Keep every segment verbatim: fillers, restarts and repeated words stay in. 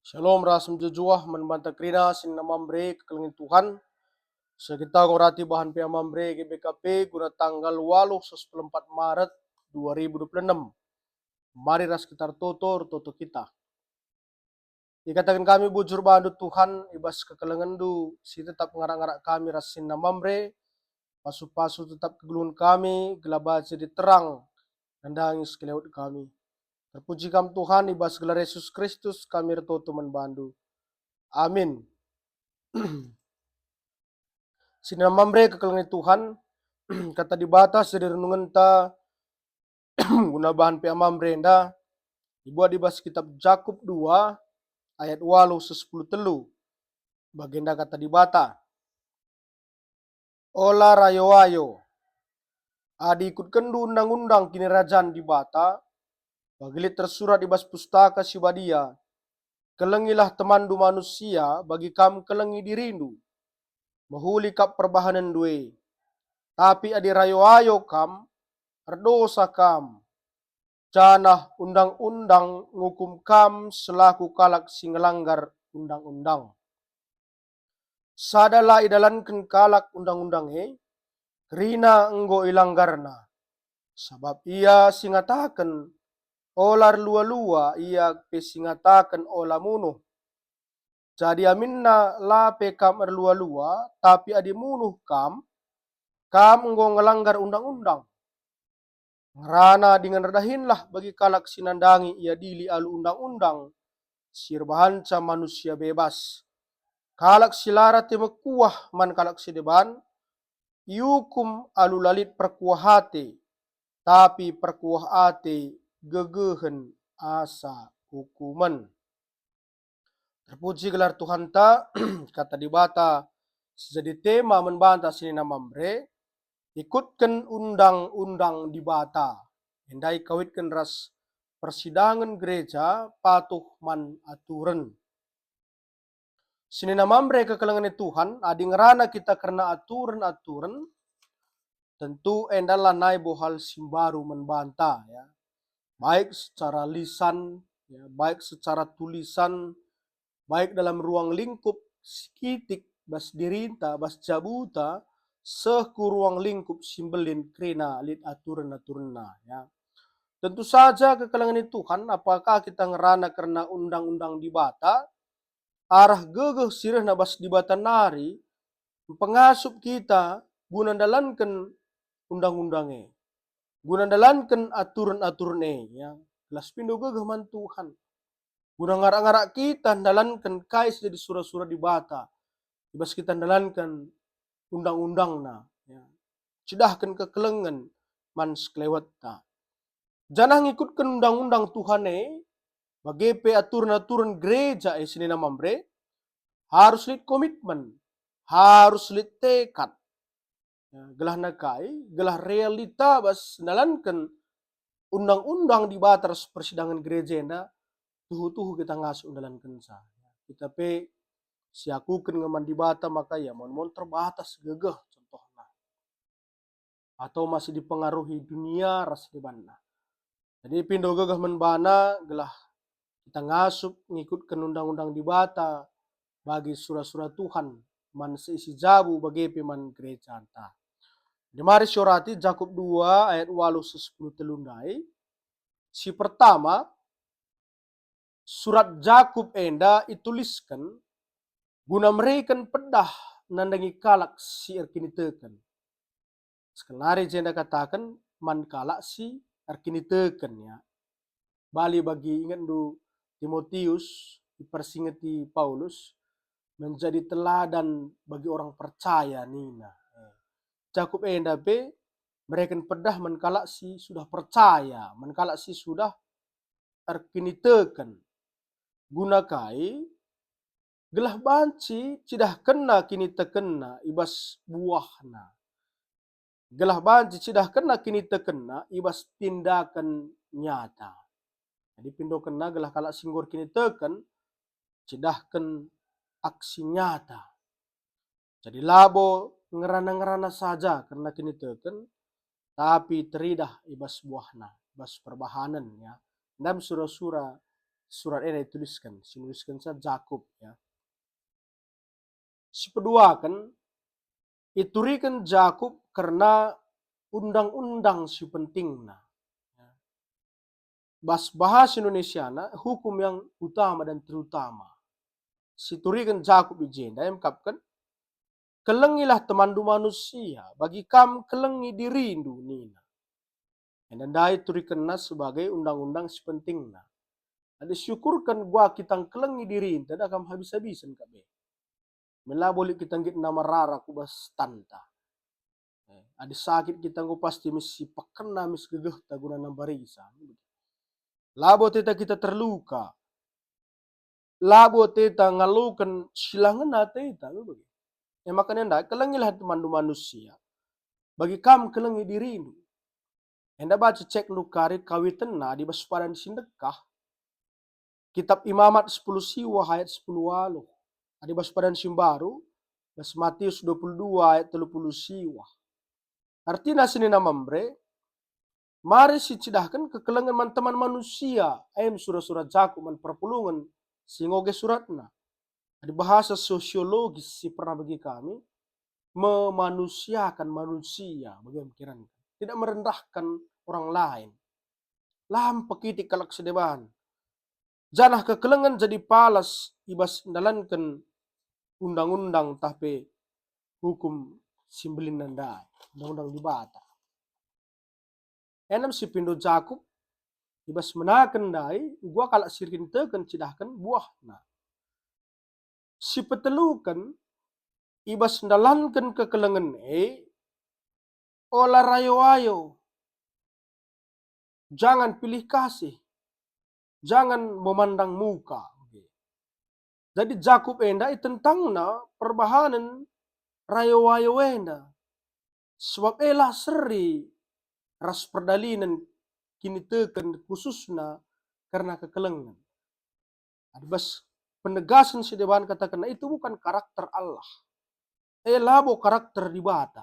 Shalom ras mejuah-juah man banta kerina senina Mamre kekelengen Tuhan. Sekita ngorati bahan P A Mamre G B K P guna tanggal waluh sosepuluh empat Maret dua ribu dua puluh enam. Mari ras kita ertoto, ertoto kita. Ikataken kami bujur bandu Tuhan, i bas kekelengenNdu si tetap ngarak-ngarak kami ras senina Mamre, pasu-pasu tetap kegeluhen kami, gelah banci jadi terang nandangi sekelewet kami. Terpuji Kam Tuhan, i bas gelar Yesus Kristus kami ertoto man bandu. Amin. Senina Mamre kekelengen Tuhan, kata Dibata si jadi renungenta guna bahan P A Mamre enda ibuat i bas kitab Jakup dua ayat waluh seh sepuluh telu. Bagenda kata Dibata, "Ola rayo-ayo. Adi ikutkenndu undang-undang Kinirajan Dibata, bagi lit tersurat i bas Pustaka Si Badia, 'Kelengilah temanndu manusia, bagi kam kelengi dirindu.' Mehuli kap perbahanenndu e. Tapi adi rayo-ayo kam, erdosa kam, janah undang-undang ngukum kam selaku kalak si ngelanggar undang-undang. Sada la idalanken kalak undang-undang e, kerina enggo ilanggarna. Sabap ia si ngataken, 'Ola erlua-lua,' ia pe si ngataken, 'Ola munuh.' Jadi aminna la pe kam erlua-lua, tapi adi munuh kam, kam enggo ngelanggar undang-undang. Ngerana dingen erdahinlah bagi kalak si nandangi iadili alu undang-undang si erbahanca manusia bebas. Kalak si la erate mekuah man kalak si deban, iukum alu la lit perkuah ate, tapi perkuah ate gegehen asa ukumen." Terpuji gelar Tuhanta, kata Dibata si jadi tema man banta senina Mamre, ikutken undang-undang Dibata. Enda ikawitken ras persidangen gereja patuh man aturen. Senina Mamre kekelengen Tuhan, adi ngerana kita kerna aturen-aturen, tentu enda lanai bo hal si mbaru man banta, ya. Baik secara lisan, ya, baik secara tulisan, baik dalam ruang lingkup sikitik bas dirinta, bas jabuta, seh ku ruang lingkup si mbelin kerina lit aturen-aturenna, ya. Tentu saja kekelengen Tuhan, apakah kita ngerana kerna undang-undang Dibata, arah gegeh si rehna bas Dibata nari mpengasup kita guna ndalanken undang-undang e, guna ndalanken aturen-aturen e, ya, gelah pindo gegeh man Tuhan. Guna ngarak-ngarak kita ndalanken kai si jadi sura-sura Dibata, i bas kita ndalanken undang-undangNa, ya. Cidahken kekelengen man sekelewetta. Janah ngikutken undang-undang Tuhan e, bage pe aturen-aturen gereja e senina Mamre, harus lit komitmen, harus lit tekad. Ya, gelah nakai, gelah realita bas ndalanken undang-undang Dibata ras persidangen gereja enda, tuhu-tuhu kita ngasup ndalankenca. Kita pe siakuken nge man Dibata maka ia mon-mon terbatas gegeh contohna. Atau masih dipengaruhi dunia ras debanna. Jadi pindo gegeh man bana gelah kita ngasup ngikutken undang-undang Dibata bagi sura-sura Tuhan man seisi jabu bage pe man gerejanta. Jadi mari siorati Jakup dua ayat waluh seh sepuluh telu ndai. Si pertama, surat Jakup enda itulisken guna mereken pedah nandangi kalak si erkiniteken. Sekenari jenda kataken man kalak si erkiniteken, ya. Bali bagi ingetndu Timotius, ipersingeti Paulus, menjadi teladan bagi orang percaya nina. Jakup enda pe mereken pedah man kalak si sudah percaya, man kalak si sudah erkiniteken. Guna kai? Gelah banci cidahkenna kinitekenna i bas buahna. Gelah banci cidahkenna kinitekenna i bas tindaken nyata. Jadi pindokenna gelah kalak si enggo erkiniteken cidahken aksi nyata. Jadi labo ngerana-ngerana saja kerna kiniteken, tapi teridah i bas buahna, i bas perbahanen, ya. Ndai sura-sura surat enda itulisken, si nuliskenca Jakup, ya. Si peduaken, ituriken Jakup kerna undang-undang si pentingna. Bas bahasa Indonesiana, hukum yang utama dan terutama. Si turiken Jakup i jenda, iakapken, "Kelengilah temanndu manusia, bagi kam kelengi dirindu," nina. Enda ndai turikenna sebagai undang-undang si pentingna. Adi siukurken gua kita ngkelengi dirinta, da kam habis-habisen kap e. Me labo lit kita nggit nama rara ku bas tanta. Eh, adi sakit kita enggo pasti mis si pekena mis gegehta guna nambarisa. Labo teta kita terluka. Labo teta ngaloken si la ngena teta, nge bage. E maka enda, kelengilah temanndu manusia, bagi kam kelengi dirindu. Enda baca cekndu kari kawitenna adi bas padan si ndekah. Kitap Imamat sepuluh siwah ayat sepuluh waluh. Adi bas padan si mbaru, bas Matius dua puluh dua ayat telu puluh siwah. Artina senina membre, mari sicidahken kekelengen man teman manusia, em sura-sura Jakup man perpulungen si ngoge suratna. Adi bahasa sosiologis si pernah bagi kami, memanusiakan manusia, bagi pikiran. Tidak merendahkan orang lain. La mpekitik kalak si deban. Janah kekelengen jadi palas i bas ndalanken undang-undang tah pe hukum si mbelin ndai, undang-undang Dibata. Enem si pindo Jakup, i bas menaken ndai, gua kalak si rinteken cidahken buahna. Si peteluken, i bas ndalanken kekelengen e, ola rayo-ayo, jangan pilih kasih, jangan memandang muka. Jadi Jakup enda itentangna perbahanen rayo-ayo enda, sebab e la seri ras perdalinen kiniteken khususna kerna kekelengen. Adi bas penegasen si deban katakenna, itu bukan karakter Allah. E labo karakter Dibata.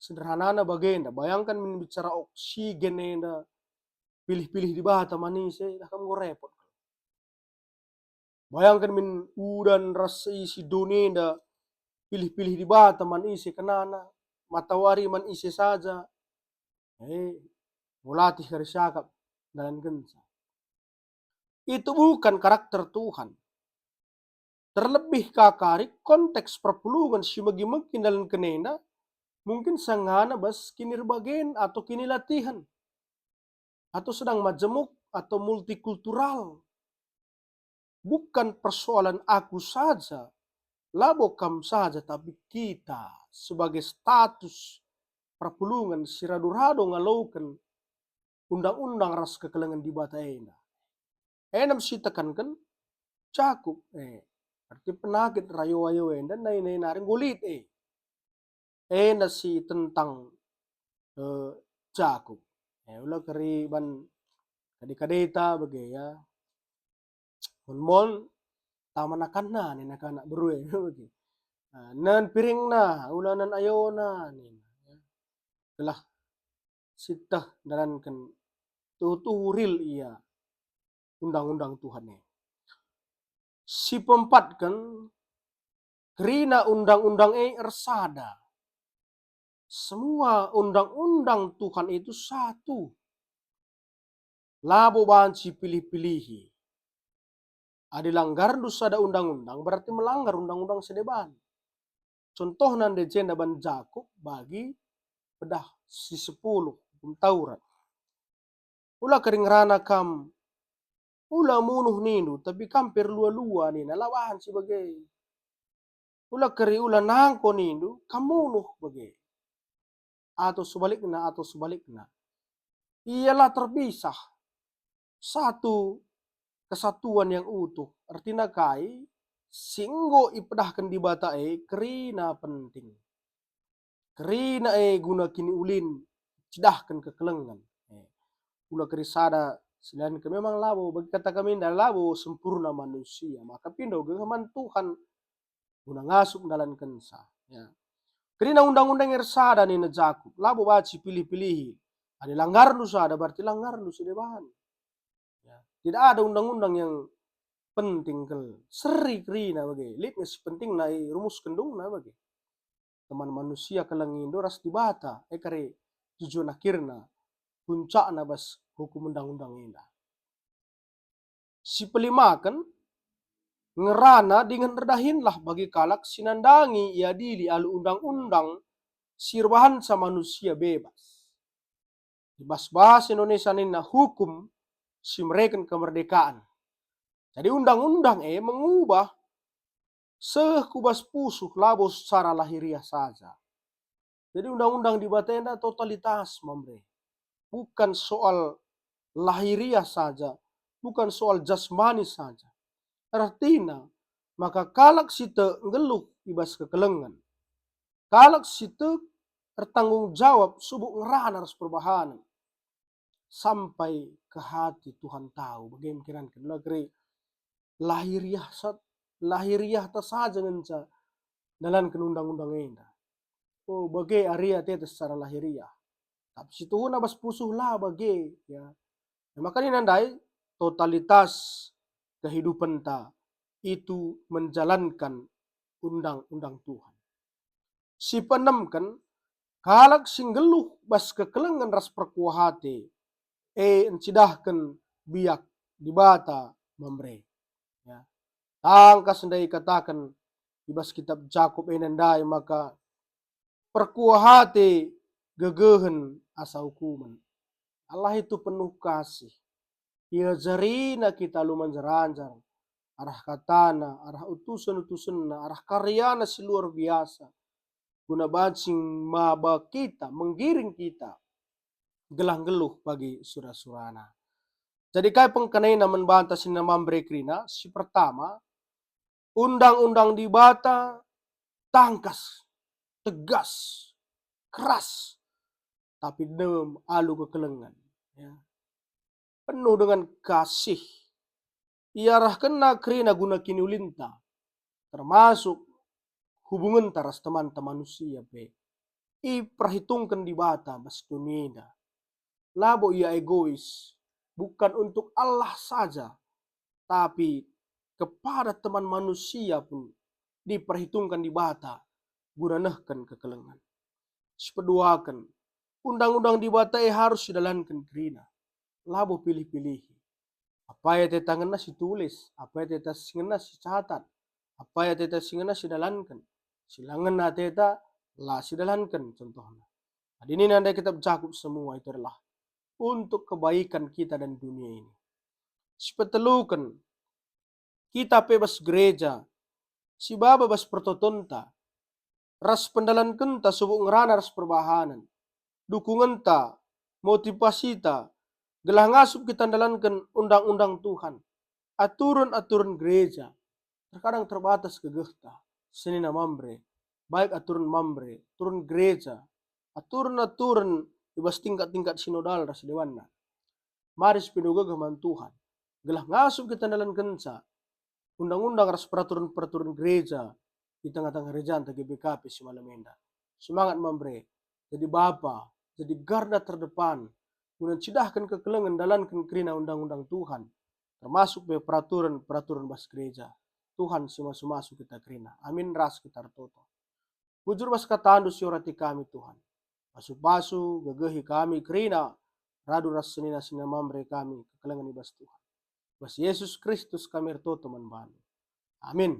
Sederhanana bagenda, bayangkan min bicara oksigen enda, pilih-pilih Dibata man ise, dah kam enggo repot. Bayangkan min udan ras isi doni enda, pilih-pilih Dibata man ise kenana, matawari man ise saja. Eh, melatih kari siakap dalankenca. Itu bukan karakter Tuhan. Terlebih ka kari konteks perpulungen si megi-megi dalanken enda mungkin sangana bas kinirbagen atau kinilatihen, atau sedang majemuk atau multikultural. Bukan persoalan aku saja, labo kam saja, tapi kita sebagai status perpulungen si radu-radu ngaloken undang-undang ras kekelengen Dibata enda. Enem si tekanken Jakup, eh, arti penakit rayo-ayo enda nai-nai nari nggo lit, eh. Enda si tentang, eh, Jakup. Eh, ula keri ban kade-kadeta bage, ya. Mon-mon tama nakanna nina kanak beru e bage. Ah, nen piringna, ula nen ayona nina, ya. Gelah sieteh ndalanken tuhu-tuhu real ia undang-undang Tuhan e. Si peempatken, kerina undang-undang e ersada. Semua undang-undang Tuhan itu satu. Labo banci pilih-pilihi. Adi langgarndu sada undang-undang, berarti melanggar undang-undang si deban. Contohna ndai jenda ban Jakup bagi pedah si sepuluh, hukum Taurat. Ula keri ngerana kam, ula munuh nindu, tapi kam perlua-lua nina, la banci bage. Ula keri ula nangko nindu, kam munuh bage. Atau sebalikna, atau sebalikna. Ia la terpisah. Satu kesatuan yang utuh. Ertina kai? Si enggo ipedahken Dibata e kerina penting. Kerina e guna kiniulin, cidahken kekelengen. Eh, ula keri sada selain ke memang labo, bagi kata kami enda labo sempurna manusia, maka pindo geh man Tuhan guna ngasup ndalankenca. Ya. Kerina undang-undang ersada nina Jakup, labo banci pilih-pilihi. Adi langgarndu sada, berarti langgarndu si deban. Ya. Tidak ada undang-undang yang penting kal. Seri kerina bage, lit nge si pentingna irumusken dungna bage. Teman manusia keleng indo ras Dibata, e kari tujuan akhirna, puncakna bas hukum undang-undang enda. Sipelimaken, ngerana dingen erdahinlah bagi kalak si nandangi iadili alu undang-undang si erbahanca manusia bebas. I bas bahasa Indonesia nina hukum si mereken kemerdekaan. Jadi undang-undang e mengubah seh ku bas pusuh labo secara lahiriah saja. Jadi undang-undang Dibata enda totalitas, Mamre. Bukan soal lahiriah saja, bukan soal jasmani saja. Ertina, maka kalak si tek nggeluh i bas kekelengen. Kalak si tek ertanggung jawab subuk ngerana ras perbahanen. Sampai ke hati Tuhan tahu, bage me kiranken. La keri lahiriah sat-, lahiriahta saja ngenca ndalanken undang-undang enda. Oh, bage aria ateta secara lahiriah. Tapi situhuna bas pusuh la bage, ya. Ya, maka nina ndai, totalitas kehidupenta itu menjalankan undang-undang Tuhan. Sipeenemken, kalak si nggeluh bas kekelengen ras perkuah ate, e encidahken biak Dibata, Mamre. Ya. Tangkas ndai ikataken i bas kitab Jakob enda ndai maka perkuah ate gegehen asa ukumen. Allah itu penuh kasih. Iajarina kita alu manjar-anjar, arah katana, arah utusen-utusenna, arah karyana si luar biasa, guna banci maba kita, menggiring kita, gelah nggeluh bagi sura-surana. Jadi kai pengkenaina man banta si nina Mamre kerina? Si pertama, undang-undang Dibata tangkas, tegas, keras, tapi dem alu kekelengen, ya. Penuh dengan kasih. Iarahkenna kerina guna kiniulinta, termasuk hubungenta ras temanta manusia pe. Iperhitungken Dibata bas doni enda. Labo Ia egois, bukan untuk Allah saja, tapi kepada teman manusia pun diperhitungken Dibata guna nehken kekelengen. Sipeduaken, undang-undang Dibata e harus sidalanken kerina, labo pilih-pilihi. Apai ateta ngena situlis, apai ateta si ngena sicatat, apai ateta si ngena sidalanken, si la ngena ateta la sidalanken, contohna. Jadi nina ndai kitab Jakob, semua itu adalah untuk kebaikan kita dan dunia ini. Sipeteluken, kita pe bas gereja, sibaba bas pertotonta, ras pendalankenta subuk ngerana ras perbahanen, dukungenta, motivasita, gelah ngasup kita ndalanken undang-undang Tuhan, aturen-aturen gereja. Terkadang terbatas gegehta, senina Mamre, baik aturen Mamre, aturen gereja, aturen-aturen i bas tingkat-tingkat sinodal ras dewanna. Mari sipindoh gegeh man Tuhan, gelah ngasup kita ndalankenca undang-undang ras peraturen-peraturen gereja i tengah-tengah gerejanta G B K P si malam enda. Semangat Mamre, jadi bapa, jadi garda terdepan, guna ncidahken kekelengen ndalanken kerina undang-undang Tuhan, termasuk pe peraturen-peraturen bas gereja. Tuhan si masu-masu kita kerina. Amin, ras kita ertoto. Bujur bas kataNdu si orati kami, Tuhan. Pasu-pasu, gegehi kami kerina, radu ras senina-senina Mamre kami kekelengen i bas Tuhan. Bas Yesus Kristus kami ertoto man baNdu. Amin.